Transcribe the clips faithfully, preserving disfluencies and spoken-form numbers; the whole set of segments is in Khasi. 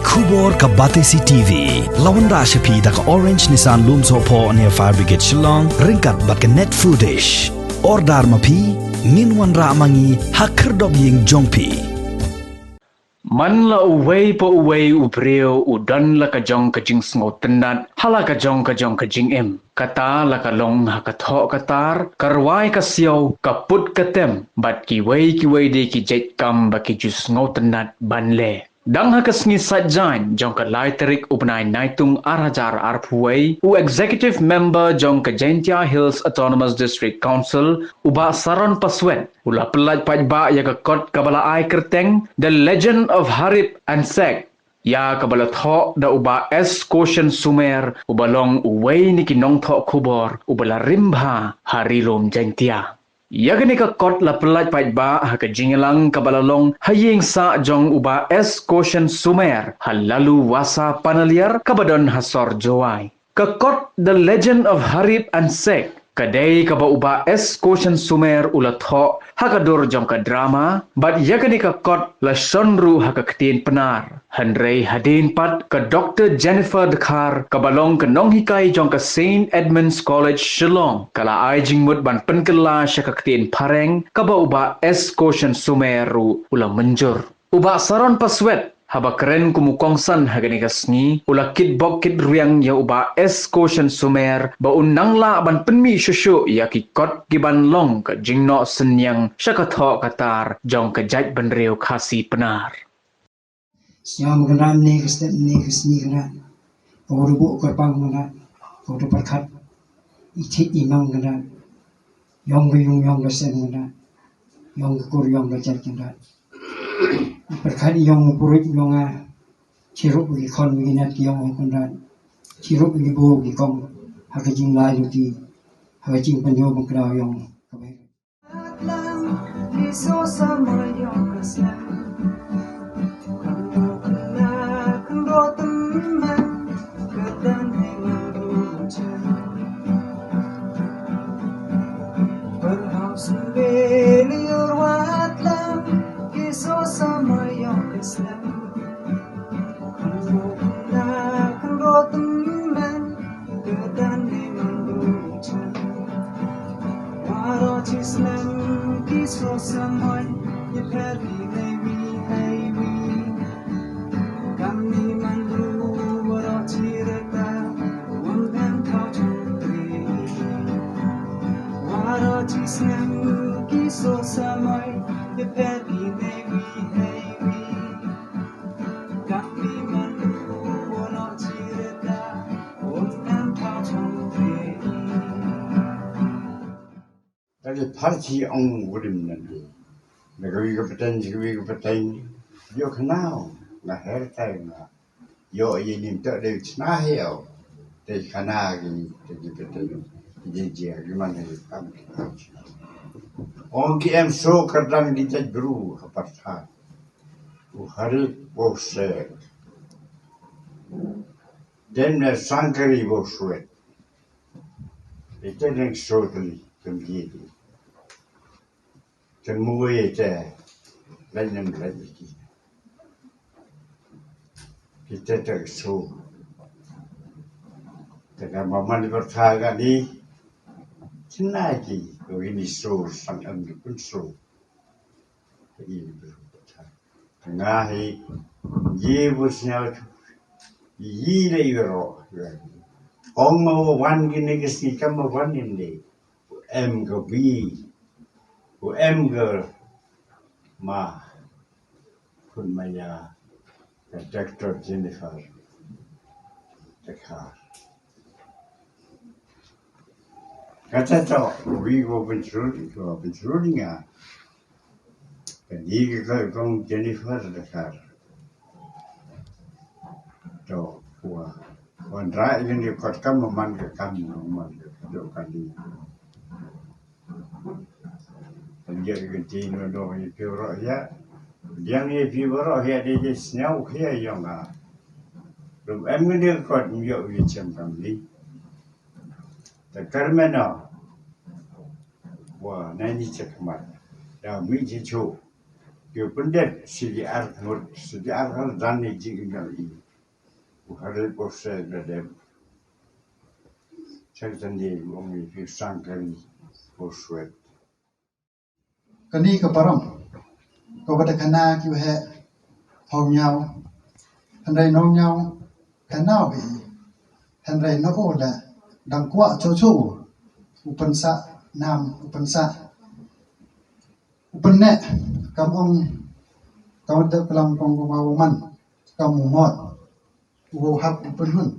Khubor ka Batesi T V la wanrah sha phi da ka Orange Nissan Lumsohphoh near Fire Brigade Shillong ryngkat bad ka Net Foodish. Order ma phi, ngin wanrah ma ngi ha khyrdop ïing jong phi. Man la uwei pa uwei u briew u don la ka jong ka jingsngewtynnat ha la ka jong ka jong ka jingim. Kata la ka long ha ka thoh ka tar, ka rwai ka siaw, ka put ka tem, bad kiwei kiwei de ki jait kam ba ki ju sngewtynnat ban leh. Dang ha ka sngi Saitjaiñ jong ka lai tarik u bnai Naitung ar hajar arphew wei, u Executive Member jong ka Jaintia Hills Autonomous District Council, u Bah Saron Paswet, u la pyllait paidbah ïa ka kot kaba la ai kyrteng The Legend of Harip and Sek, ïa kaba la thoh da u Bah S Koshan Sumer, uba long uwei na ki nongthoh khubor uba la rim bha ha Ri Lum Jaintia. Ïa kane ka kot la pyllait paidbah ha ka jingïalang kaba la long ha ïing sah jong u Bah S Koshan Sumer ha Lalu Wasa Panaliar kaba don ha sor Jowai. Ka kot The Legend of Harip and Sek ka dei kaba u Bah S Koshan Sumer u la thoh ha ka dur jong ka drama, bad ïa kane ka kot la shon ruh ha ka ktien Pnar. Hynrei hadien pat ka Doktor Jennifer Dkhar, kaba long ka nonghikai jong ka Saint Edmund's College Shillong, ka la ai jingmut ban pynkylla sha ka ktien Phareng, kaba u Bah S Koshan Sumer ruh u la mynjur. U Bah Saron Paswet, haba kren kum u kongsan ha kane ka sngi, u la kitbok kitrwiang ïa u Bah S Koshan Sumer ba un nang lah ban pynmih shuh shuh ïa ki kot ki ban long ka jingnoh synñiang sha ka thoh ka tar jong ka jaitbynriew Khasi Pnar. Sñiaw mynta ne ka step ne ka sngi kane. Ka wadu buh kyrpang mynta. Ka wadu pyrkhat. I thik i mang mynta. Yong ka yung yong ka sem mynta. Yong ka kur yong ka jait mynta. I pyrkhat i yong ka purit yong a. Chirup ki khon ki nat ki yong mynta. Chirup ki bu ki kong. Ha ka jinglai luti. Ha ka jingpynïoh mynta yong. Ka bai. Tang ki pharchi ong wurim nan di. Na kawi ka pateng, kawi ka pateng. Yo khnau, nga her tai nga. Yo ye nim tak de chna heo. Te khana ki, te ki pateng. Ye ye, ki man he kam ki pharchi. Ong ki em so kardang di jait bru ha partha. U hari wo se. Den ne sangkari wo swet. Ite neng sotli, kem gidi. Kem muwe ite, lain neng lain iki. Kita tak so. Taka mama ni berthaga ni, cina iki, ko ini so, sang em ni pun so. Ini berthaga. Nga hi, yi bu sñiaw, yi le yi ro. Ong ma wa wan ki ne ki sñi kam ma wan in de. U em ka wi. U em ka ma. Kun ma ya. Ka Doktor Jennifer. Dkhar. Kata to, wi ko pencuri, ko pencuri nga. Ka dei ka kong Jennifer Dkhar. To, wa. Wan rai ngan di kot kam man ka kam man ka do ka di. Kan dia ka ti no do ye pi ro ya. Dia ye pi ro ya de je sñiaw ya yong a. Rum em ngan di kot yo ye chem kam ni. Ta Carmena. Wa, na ni chek mat. Da mi ji chu. Ki u pyndep shi ki ar ngut, shi ki ar ngut, dan ni jingim ïa i. U Harip u Sek da dep. Chak dan ni u ong i phi sang kali u swet. Kane ka parom kaba da khana ki u heh ha u ñiaw. Hynrei na u ñiaw khana u hi. Hynrei na u la dang kwah chocho u. U pynsah nam, u pynsah, u pynneh, kam ong, kam da klam kong kong u man, kam u mot. U hap u pynhun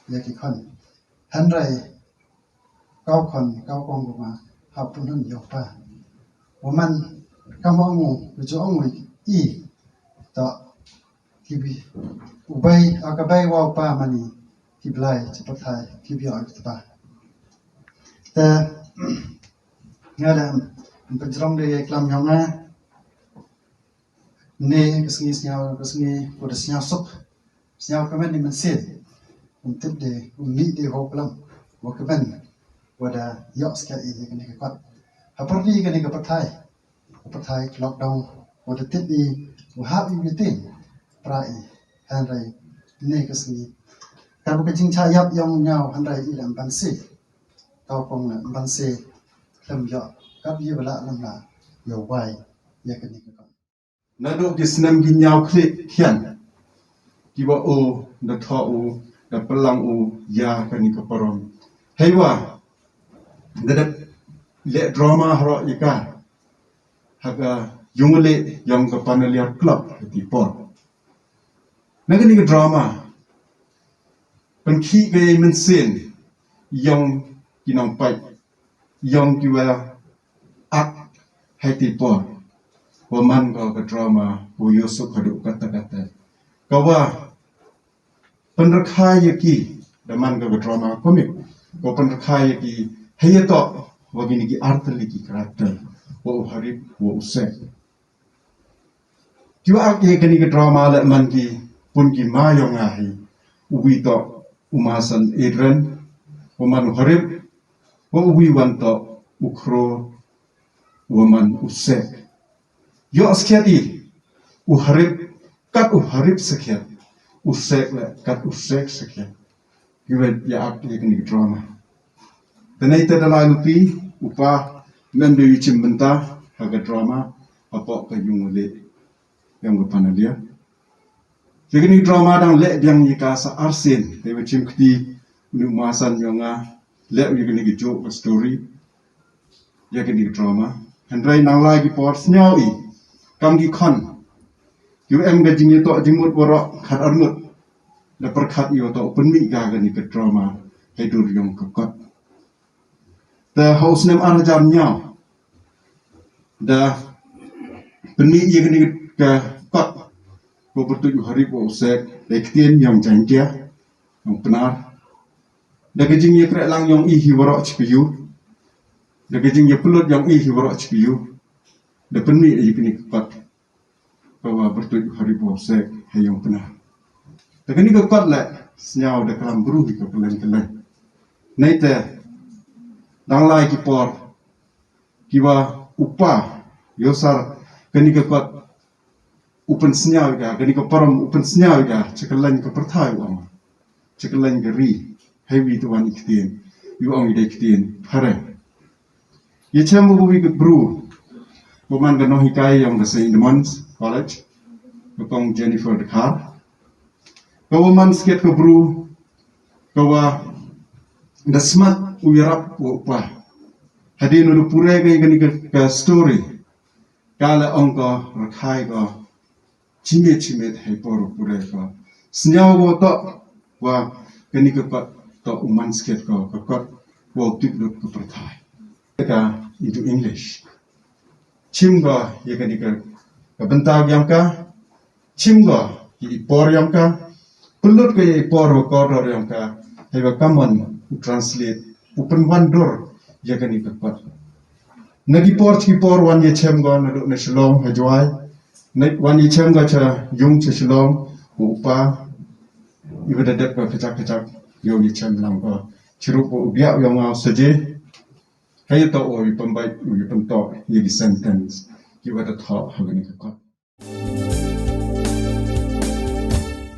ïa ki khon. Hynrei ka u khon, ka u kong u ma hap pynhun ïa u pa. U man kam ong u, u ju ong u i. To ki bi u bai, a ka bai wa u pa mani ki blai, ki pathai, ki bi ong ki pa. Te nga da pynjrong de klam ïa nga. Ne ka sngi sñiaw, ka sngi ko da sñiaw suk, sñiaw kmen ni mynsiem. Um tip de, um mih de ho klam wa kmen, wa da ïoh skhem i kane ka kot. Ha por di kane ka pathai, ka pathai ka lockdown, wa da tip i wa hap i meeting pra i. Hynrei ne ka sngi, ka ba ka jingcha ïap yong ñiaw, hynrei i lam ban si. Ka u kong lam ban si. Lam ïoh kap ïa ba la lam la ïoh wai ïa kane ka kot. Naduh ki snem ki ñiaw khlieh khian, ki wa u da thoh u, da pynlang u ïa kane ka parom. Hei wa da dep leh drama haroh ïa ka ha ka yung leh yong ka Panaliar Club ha ki por. Na kane ka drama pynkhih ka ïa mynsiem yong ki nongpeit, yong ki wa ak ha ki por. Wa man ka ka drama u Yusuf haduh kata kata. Ka wa pynrkhai ïa ki, da man ka ka drama komik, ka pynrkhai ïa ki hei ïa to wa kini ki artylli ki character, wa u Harip, wa u Sek. Ki wa ak ïa kani ka drama leh man ki pun ki ma yong nga hi. U wi to u ma san Adrian, u man u Harip, wa u wi wan to u Khro, u man u Sek. Ïoh skhet i u Harip, kat u Harip skhet, u Sek leh kat u Sek skhet. Ki wet ïa ak ïa kani ka drama. Te nei te da lai luti u pa men de yu chim bynta ha ka drama hapoh ka yung leh yong ka Panalia. Ïa kani ka drama dang leh biang ïa ka sa arsien, te yu chim kti uni u ma san yong nga leh ïa kani ka joke ka story. Ïa kani ka drama. Hynrei nang lai ki por sñiaw i kam ki khon, yu em ka jingïatoh jingmut waroh khat arngut. Da pyrkhat ïa u to u pynmih ka kani ka drama hei dur yong ka kot. Te ha u snem ar hajar ñiaw da pynmih ïa kani ka kot, ko pyrtuid u Harip wa u Sek da ktien yong Jaiñtia, yong Pnar. Da ka jingïakreh lang yong i hi waroh chipyu, da ka jingïapynlut yong i hi waroh chipyu, da pynmih ïa kani ka kot. Ka wa pyrtuid u Harip wa u Sek ha yong Pnar. Te kani ka kot leh sñiaw da klam bru hi ka kylleng kylleng. Nei te dang lai ki por ki wa u pa Yosar kani ka kot u pynsñiaw ïa ka, kani ka parom u pynsñiaw ïa ka cha kylleng ka pyrthai u ong. Cha kylleng ka ri, hei wi te wan i ktien, yu ong i dei ktien phareng. Ïa chem u wi ka bru, wa man ka nonghikai yong ka Saint Edmund's College, ka kong Jennifer Dkhar. Ka wa man skhet ka bru, ka wa da smat u ïarap wa u pa. Hadien u da pure ka ïa kani ka, ka story, ka la ong ka rakhai ka chimit chimit hei por u pure ka. Sñiaw wa to wa kani ka kot to u man skhet ka, ka kot wa u tip lut ka pyrthai. Ka into English. Chim ka ïa kani ka, ka bynta yong ka. Chim ka ïa i por yong ka. Pynlut ka ïa i por wa kordor yong ka. Hei wa kamon u translate, u pynwandur ïa kani ka kot. Na ki por ki por wan ïa chem ka naduh na Shillong ha Jowai. Na wan ïa chem ka cha yung cha Shillong, u pa i wa da dep ka kachak kachak ïa u ïa chem lang ka. Chirup u biak yong nga u saje. Hei to u ïa pynbait u ïa pyntok ïa ki sentence ki wa da thoh ha kani ka kot.